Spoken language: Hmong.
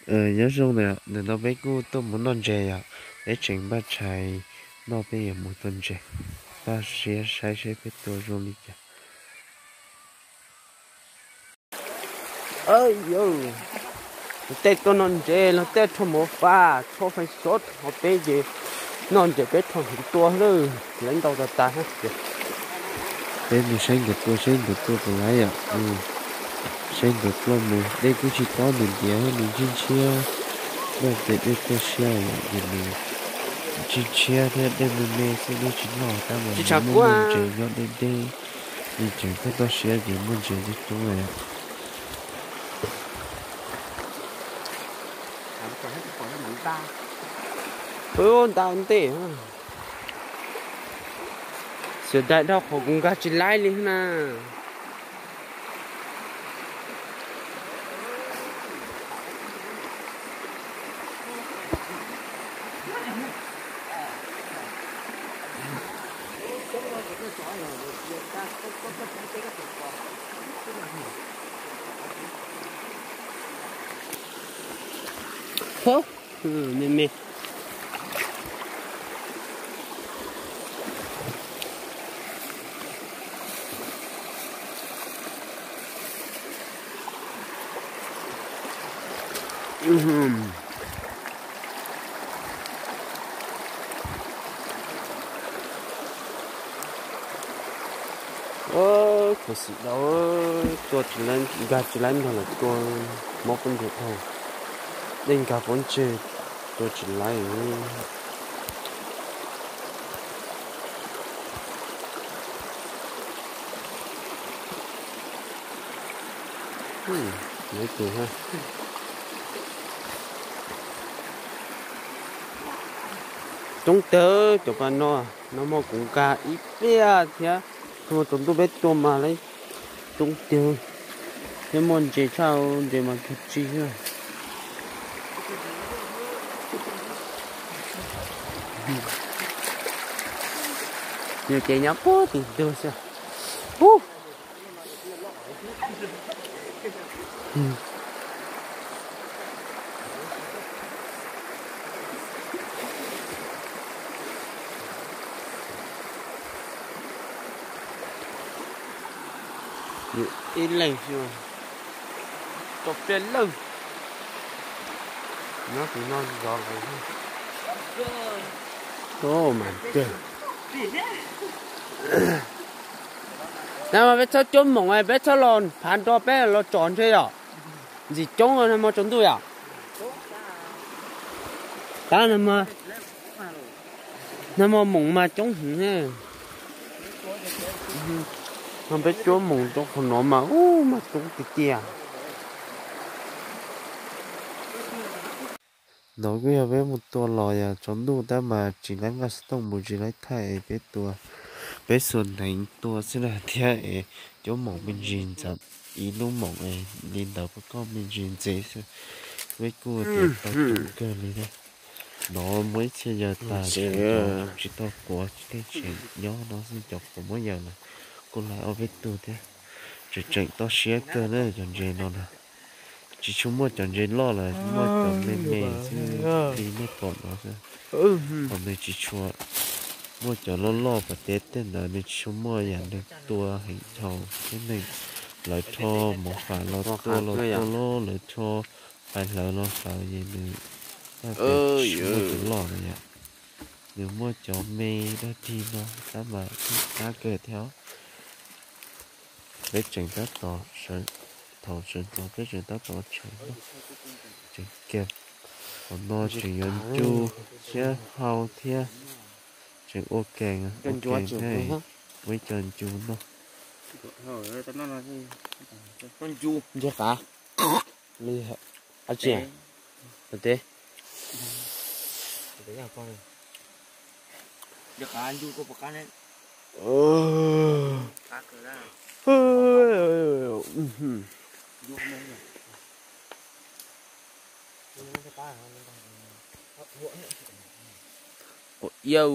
Nyob zoo na, ntawm no peb kuj tuaj mus noj ntses yom, peb tseem npaj tshais noj peb yuav mus tua ntses, npaj siab saib seb peb tua zoo li cas. Luag tej tuaj noj ntses, luag tej rho mov fab, rho fais xov, ho peb ces noj ntses peb rho hneev tua lawm, lawv ntau tas tas thiab. Peb mus saib nkawd tua, saib nkawd tua puas laib yom. Saib nkawd ploj mus, dej kuj tsis tob, nws ntiav nws ntshiab ntshiab, noj ces dej toj siab yom, ces nws ntshiab ntshiab thiab dej me me xwb, dej tsis loj tab mas muaj ntses nyob deb deb, nws tseem tuaj toj siab ces muaj ntses coob coob lawm. Nta ntej, xav dai dhau qhov kuv nkag tsis laib li na. Me me. Khuv xim dhau, tua tsis laib, nkag tsis laib nrog lawv tua, mob pob ntseg dhau, dej nkag pob ntseg, tua tsis laib. Coob tag cov pas no, nag hmo kuv nkag ib pliag thiab, nag hmo tsaus ntuj peb tua mas lawv coob tiag, thiab muaj ntses tshaj, ntses mas tug tsi xwb. Nws ces nyob puag tim ntug xwb. Ib leeg xwb, rau pliaj lawm. Nyob tus no zov lawm. Mas peb txhob cuab moom, peb txhob los phav nrho, peb los tsom ntshe yom. Ntxim coob nag hmo tsaus ntuj yom. Tab nag hmo moom mas coob heev. Nag hmo peb cuab moom rau qhov no mas ub mas coob tiag tiag. No kuj yog peb mus tua los yog tsaus ntuj tab mas tsis laib nqaj xov tooj mus tsis laib thaij es peb tua, peb xuas hneev tua xwb na thiab es cuab moom me ntsis ntxeev ib lub moom es li ntawd pab koj me ntsis ntxeev xwb. Peb kuj tias tau coob kawg li thiab. No muaj ib txhia yawg tas tsis tau quav, tej tseem nyob no xwb, cov quav muab yawg lawm kuj laib ob peb tug thiab. Tseem tseem toj siab kawg na cov ntses no na. Tsis tshua muaj cov ntses loj lawm, muaj cov me me xwb li nej pom no xwb. Qhov nws tsis tshua muaj cov loj loj pas teb tej ntawd, nws tsis tshua muaj yam nws tua heev dhau thiab neeg. Lawv rho mov fam los tua los tua los lawv rho fais hlawv los hlawv es nws tsis muaj cov loj na yom. Nws muaj cov me dog dig no tab mas qab kawg thiab. Peb tseem tab tom sawv, thaum sawv ntxov peb tseem tab tom tshais noj, tseem kiag. Qhov no tseem yuav ncu thiab hau thiab, tseem ua kees, ua kees thiab, ua ib co ncu noj. Ntsia qav li, ab tsi, tes. Ua iau.